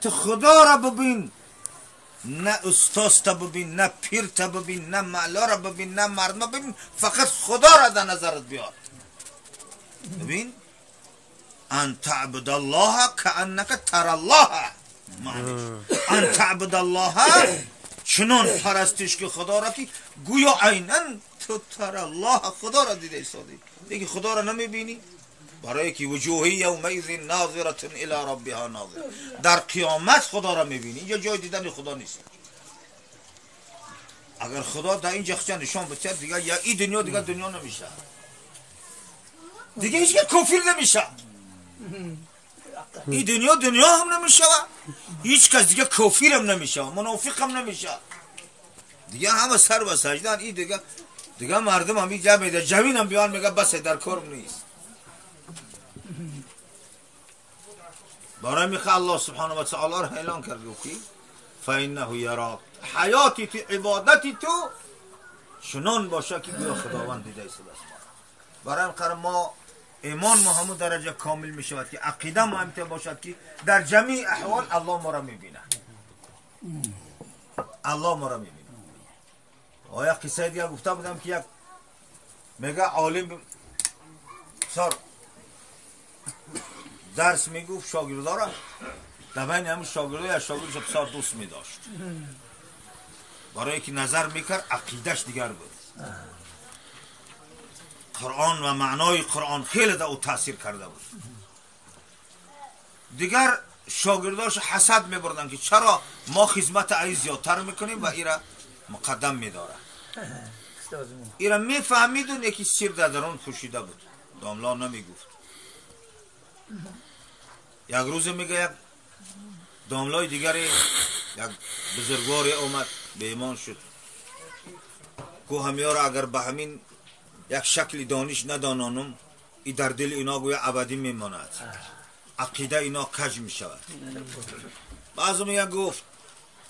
که خدا را ببین، نه استاد تا ببین، نه پیر تا ببین، نه معلا را ببین، نه مردم ببین، فقط خدا را در نظرت بیار. ببین ان تعبد الله كأنك ترى الله، معنیش ان تعبد الله چنان پرستش که خدا را که گویا عینا تو ترى الله، خدا را دیده ایستادی. دیگه خدا را نمیبینی، برای که وجوهی یومئذ ناظرة الی ربها ناظرة، در قیامت خدا را میبینی، اینجا جای دیدن خدا نیست. اگر خدا در اینجا خودش نشان بده دیگه یا این دنیا دیگه دنیا نمیشه، دیگه هیچ کافر نمیشه، این دنیا دنیا هم نمیشه، هیچ کس دیگه کافر هم نمیشه، منافق هم نمیشه، دیگه همه سر به سجدان. این دیگه مردم هم اینجا میده جوین هم بیان میگه بس در کارم نیست. برای میخواه الله سبحانه و تعالی را اعلان کرد که فانه یراک، حیاتی تو عبادتی تو چنان باشه که گویا خداوند دیده است. برای این ما ایمان ما همون درجه کامل می شود که عقیده ما هم باشد که در جمیع احوال الله ما را می بینه، الله ما را می بینه. آیا قصه دیگه گفته بودم که یک میگه عالم سر درس میگفت شاگردا را، در بین همون شاگردا یا شاگردش بسیار دوست میداشت، برای که نظر میکرد عقیدش دیگر بود، قرآن و معنای قرآن خیلی در او تاثیر کرده بود. دیگر شاگرداش حسد میبردن که چرا ما خدمت ای زیادتر میکنیم و ایرا مقدم میداره. ایرا میفهمید و یکی سیر در درون پوشیده بود، داملا نمیگفت. یک روز میگه یک داملای دیگری یک بزرگواری آمد به ایمان شد، کو همیارا اگر به همین یک شکل دانش ندانانم ای در دل اینا گویا ابدی میماند، عقیده اینا کج میشود. بعضی میگه گفت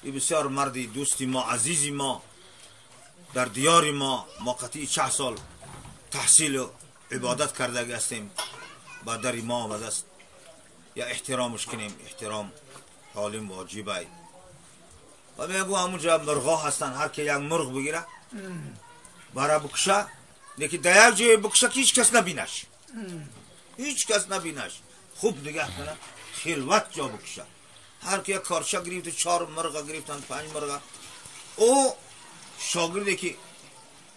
ای بسیار مردی دوستی ما عزیزی ما در دیار ما، ما قطعی 40 سال تحصیل و عبادت کرده هستیم، با در ما آمده است، یا احترامش کنیم، احترام عالم واجبه. و میگو همونجا مرغا هستن، هر که یک مرغ بگیره برا بکشه، لیکن در یک جای بکشه که هیچ کس نبینش، هیچ کس نبینش، خوب نگه کنه، خلوت جا بکشه. هر که یک کارچه گرفت، 4 مرغ گرفتن، 5 مرغ. او شاگردی که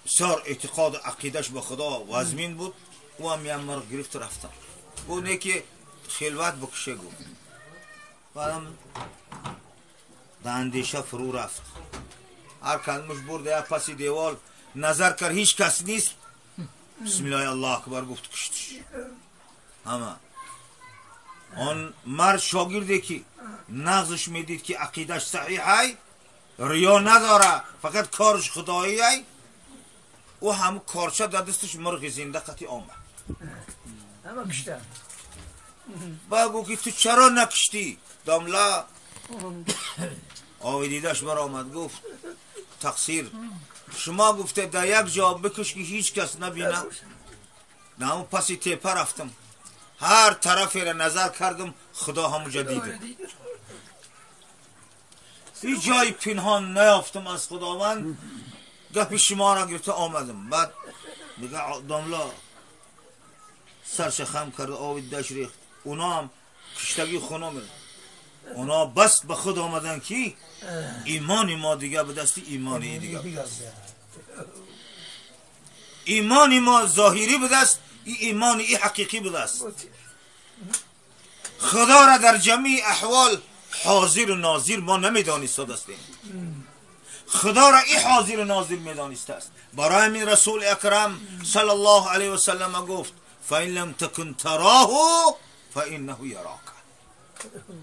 بسیار اعتقاد عقیدش به خدا وزمین بود، او هم یک مرغ گرفت رفتن، او نه که خلوت بکشه گفت. بعدم در اندیشه فرو رفت، هر کدومش برد یک پس دیوال نظر کرد هیچ کس نیست، بسم الله الله اکبر گفت کشتش. همه آن مرد شاگردی که نغزش میدید که عقیدش صحیح ای، ریا نداره، فقط کارش خدایی ای، او هم کارچه در دستش مرغ زنده قطعی آمد. همه کشته. بگو که تو چرا نکشتی؟ داملا آوی دیدش بر آمد گفت تقصیر شما، گفته در یک جا بکش که هیچ کس نبینه. نه اون پسی تیپه رفتم، هر طرفی را نظر کردم خدا همونجا دیده، هیچ جای پنهان نیافتم از خداوند، گپی شما را گرفته آمدم. بعد میگه داملا سرش خم کرد، آوی دش ریخت، اونا هم کشتگی خونه میره، اونا بس به خود آمدن که ایمان ما دیگه به دستی ایمانی دیگه، ایمان ما ظاهری به دست، ای ایمان ای حقیقی به دست. خدا را در جمیع احوال حاضر و ناظر ما نمیدانست هستیم، خدا را ای حاضر و ناظر میدانست است. برای من رسول اکرم صلی الله علیه و سلم گفت فإن لم تكن تراه فإنه یراک.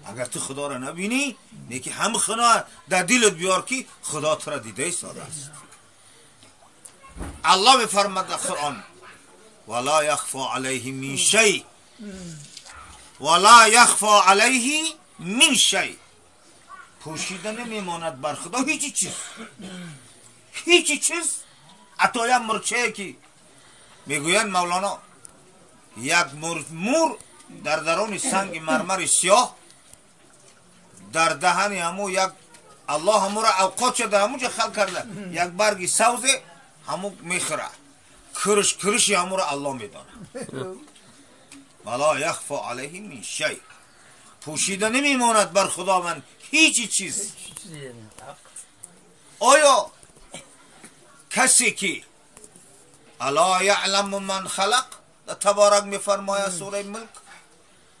اگر تو خدا را نبینی، نیکی هم خدا در دلت بیار که خدا تو را دیده ایستاده است. الله میفرماد در قرآن ولا یخفى علیه من شیء، ولا یخفى علیه من شیء، پوشیده نمیماند بر خدا هیچ چیز، هیچ چیز. حتی یک مرچه که میگویند مولانا یک مور در درون سنگ مرمر سیاه در دهن همو یک الله همو را اوقات شده همو جا خلق کرده یک برگی سوزه همو میخوره کرش کرشی همو را الله میدانه ولا یخفا علیه من شیء پوشیده نمیماند بر خداوند هیچ چیز. آیا کسی که الا یعلم من خلق تبارک میفرماید سوره ملک،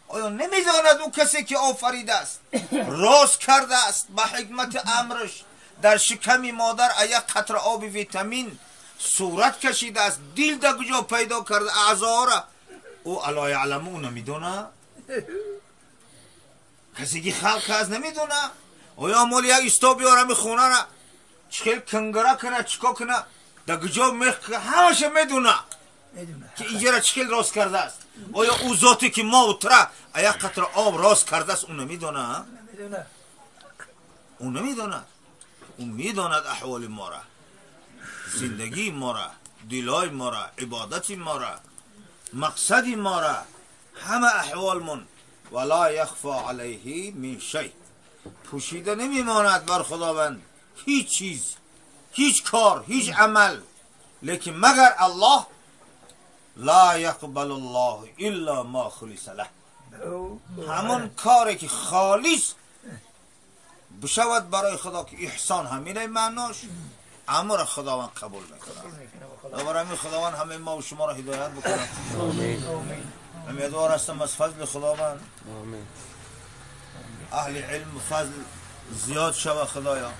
آیا نمیداند او کسی که آفریده است راز کرده است به حکمت امرش در شکم مادر یک قطره آب ویتامین صورت کشیده است، دل در کجا پیدا کرده اعضا را، او الا یعلم او نمیدونه؟ کسی که خلق است نمیدونه؟ آیا مال یک استا بیارم خونه را چخیل کنگره کنه چیکار کنه در کجا میخ همش میدونه که اینجا را چخیل راست کرده است. آیا او ذاتی که ما و تره یک قطره آب راست کرده است او نمیدونه؟ او نمیدونه. او میداند احوال ما را، زندگی ما را، دلای ما را، عبادت ما را، مقصد ما را، همه احوالمون. ولا یخفا علیه من شیء پوشیده نمیماند بر خداوند هیچ چیز، هیچ کار، هیچ عمل. لیکن مگر الله لا یقبل الله الا ما خلص له، همون کاری که خالص بشود برای خدا که احسان همینه معناش، امر خداوند قبول میکنه. دوباره همین خداوند همه ما و شما را هدایت بکنه. آمین. امیدوار هستم از فضل خداوند. آمین. اهل علم فضل زیاد شوه خدایا،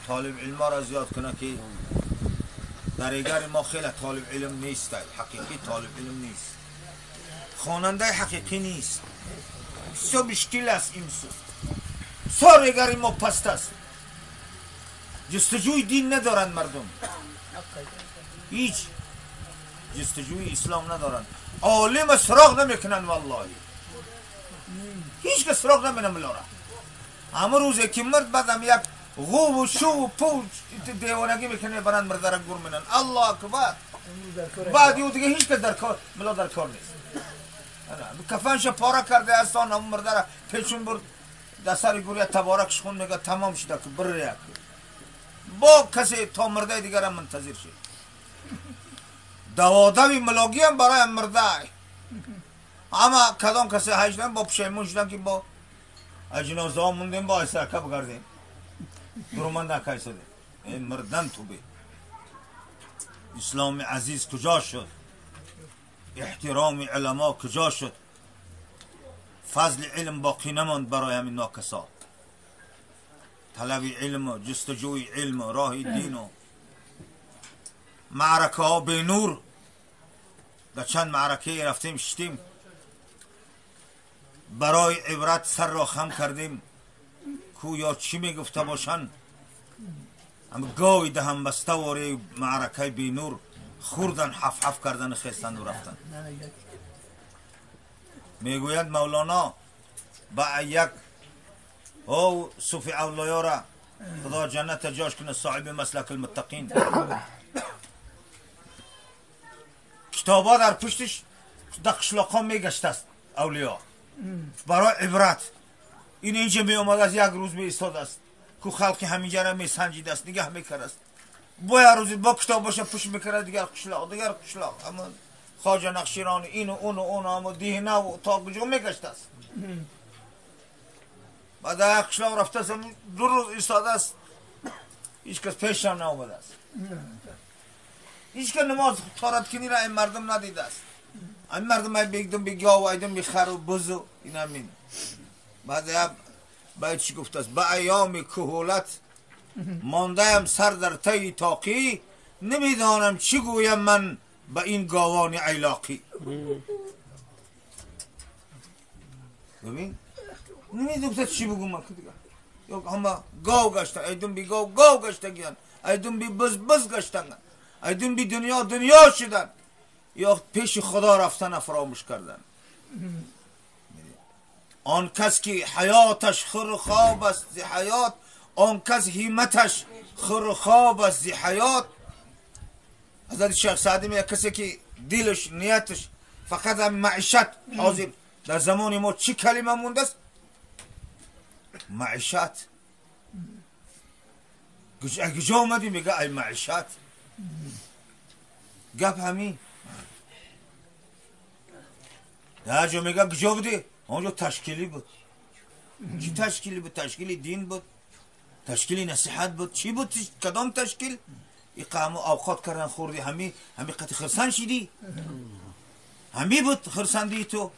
طالب علم را زیاد کنه که در ایگر ما خیلی طالب علم نیست، حقیقی طالب علم نیست، خواننده حقیقی نیست، بسیار مشکل است این سو سار ایگر ما پست است، جستجوی دین ندارند مردم، هیچ جستجوی اسلام ندارند، عالم سراغ نمیکنن والله، هیچ که سراغ نمیکنن ملاره. همه روزی که مرد بعدم یک غو و شو و پو دیوانگی میکنه برند مرده را گور منن. الله اکبر. بعد یو دیگه هیچ کس در کار ملا در کار نیست. کفنش پاره کرده استان همون مرده را پیچون برد در سر گوریه تبارکش خون میگه تمام شده که بره یک با کسی تا مرده دیگر هم منتظر شد. دوادوی ملاگی هم برای مرده اما کدام کسی هشتن با پشیمون شدن که با اجنازه ها موندیم با سرکه بگردیم برومند نکای شده. ای مردن تو به اسلام عزیز کجا شد؟ احترام علما کجا شد؟ فضل علم باقی نماند برای همین ناکسا. طلب علم و جستجوی علم و راه دین و معرکه ها به نور. در چند معرکه رفتیم شدیم برای عبرت سر را خم کردیم کو یا چی میگفته باشن، هم گاوی دهم بسته واری معرکه بی نور خوردن، حف حف کردن خیستن و رفتن. میگوید مولانا با یک او صوفی اولیا را خدا جنت جاش کنه صاحب مسلک المتقین، کتابا در پشتش در قشلاقا میگشت است اولیا برای عبرت. این اینجا می اومد از یک روز می ایستاد است کو خلقی همینجا را می سنجید است، نگاه میکرد است. با یک روزی با کتاب باشه پشت میکرد دیگر قشلاق دیگر قشلاق، اما خواجه نقشیران این و اون و اون اما دیهنه و تا کجا میگشت است. بعد یک قشلاق رفته است دو روز ایستاده است، هیچ کس پیش هم نآمده است، هیچ کس نماز تارت کنی را این مردم ندیده است. این مردم ای بگدم بی گاو ایدم بی خر و بز و این همین. بعد باید چی گفت است؟ به ایام کهولت مانده سر در تی تاقی، نمیدانم چی گویم من به این گاوان عیلاقی. ببین نمیدونم چی بگم من دیگه. یا همه گاو گشتن، ایدم بی گاو گاو گشتن، ایدم بی بز بز گشتن، ایدم بی دنیا دنیا شدن، یا پیش خدا رفتن فراموش کردن. آن کس که حیاتش خور خواب است ز حیات، آن کس همتش خور خواب است ز حیات. حضرت شیخ سعدی میگه کسی که دلش نیتش فقط هم معیشت، حاضر در زمان ما چی کلمه مونده است؟ معیشت. کجا اومدی؟ میگه ای معیشت. گپ همین. در جا میگه کجا بودی؟ آنجا تشکیلی بود. چی تشکیلی بود؟ تشکیل دین بود، تشکیل نصیحت بود، چی بود؟ کدام تشکیل؟ این قوم اوقات کردن خوردی، همی قطع خرسان شدی، همی بود خرسندی تو.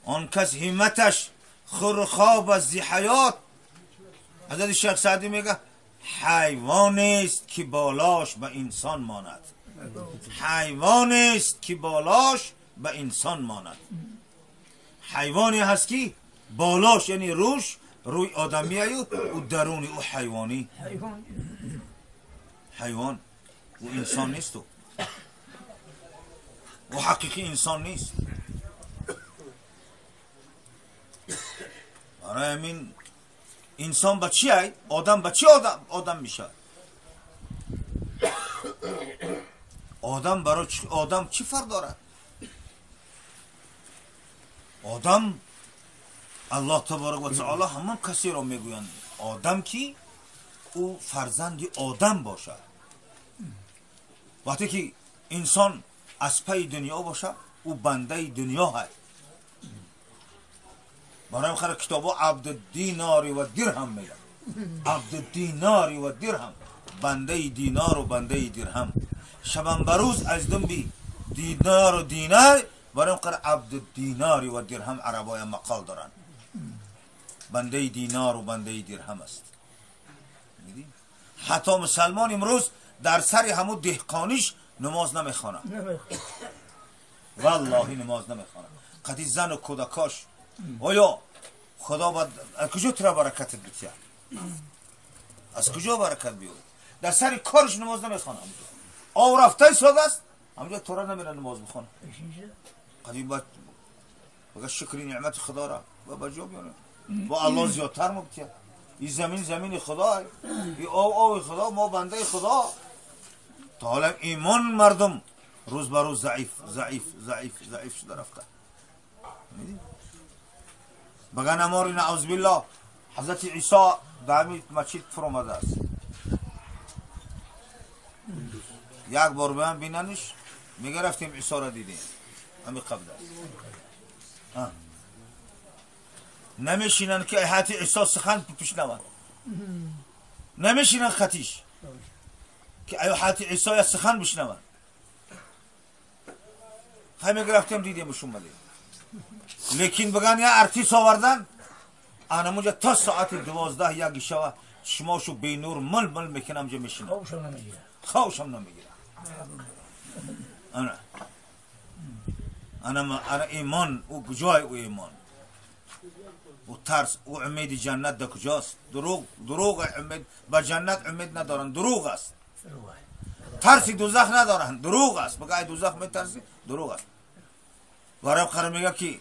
آن کس همتش خور خواب از زی حیات. حضرت شیخ سعدی میگه حیوان است که بالاش به انسان ماند. حیوان است که بالاش به انسان ماند. حیوانی هست که بالاش یعنی روش روی آدمی و درونی او حیوانی. حیوان او انسان نیست، او حقیقی انسان نیست. برای همین انسان با چی ای؟ آدم با چی آدم میشه؟ آدم برای آدم چی فرق دارد؟ آدم الله تبارک و تعالی همان کسی را میگویند آدم که او فرزند آدم باشد. وقتی که انسان از پی دنیا باشد او بنده دنیا هست. برای خیلی کتابا عبد دیناری و درهم میگن. عبد دیناری و درهم، بنده دینار و بنده درهم. شبان بروز از دنبی دینار و دینار. برای خیلی عبد دیناری و درهم عربای مقال دارن. بنده دینار و بنده درهم است. حتی مسلمان امروز در سر همو دهقانیش نماز نمیخوانه. والله نماز نمیخوانه. قدی زن و کودکاش. آیا خدا باید از کجا ترا برکتت بتیه؟ از کجا برکت بیاد؟ در سر کارش نماز نمیخوانه. آو رفته ساده است همونجا تورا نمیره نماز بخوانه. قدی باید بگه شکری نعمت خدا را و بجا بیانه. با الله زیادتر مبتیه. این زمین زمین خدا، این آو آو خدا، ما بنده خدا. تا حالا ایمان مردم روز به روز ضعیف ضعیف ضعیف ضعیف شده رفته. بگن اماری نعوذ بالله حضرت عیسی در همین مسجد فرامده است. یک بار به هم بیننش میگه رفتیم عیسی را دیدیم. همین قبل است. نمیشینن که حتی عیسی سخن بشنون. نمیشینن خطیش که ایو حتی عیسی سخن بشنون. همین رفتیم دیدیم اومدیم. لیکن بگن یا ارتیس آوردن آنمونجا تا ساعت 12 یک شوه شماشو بی نور مل مل میکنم جا میشینم. خوشم نمیگیره. خوشم نمیگیره. انا انا انا ایمان او کجای او ایمان او ترس او امید جنت در کجاست؟ دروغ دروغ امید به جنت امید ندارن، دروغ است. ترسی دوزخ ندارن، دروغ است. بگه دوزخ میترسی، دروغ است. برای قرار میگه که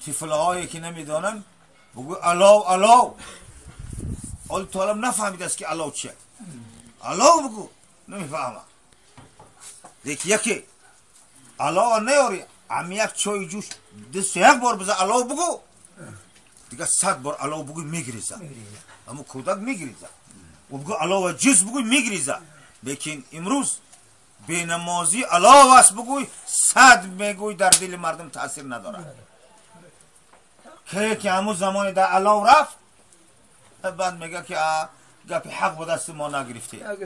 طفلهایی که نمیدانن بگو الاو الاو. حالا تا حالا نفهمید است که الاو چیه. الاو بگو نمیفهمه. یکی الاو نیاری هم یک چای جوش دست یک بار بزن الاو بگو دیگه 100 بار الاو بگو میگریزه. اما کودک میگریزه. و بگو الاو جز بگو میگریزه. لیکن امروز بینمازی الاو است بگوی 100 میگوی در دل مردم تاثیر نداره. که همون زمان در الاو رفت بعد میگه که گپ حق به دست ما نگرفته.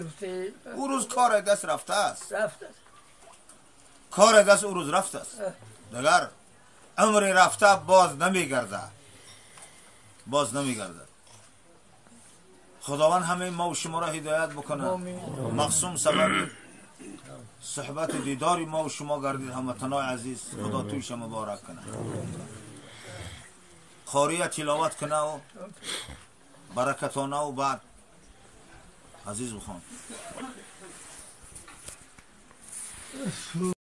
او روز کار دست رفته است. کار دست او روز رفته است. دگر عمر رفته باز نمیگرده. باز نمیگرده. خداوند همه ما و شما را هدایت بکنه. مقصوم سبب صحبت دیداری ما و شما گردید هموطنای عزیز. خدا تویش مبارک کنه. قاریه تلاوت کنه و برکتانه و بعد عزیز بخوان.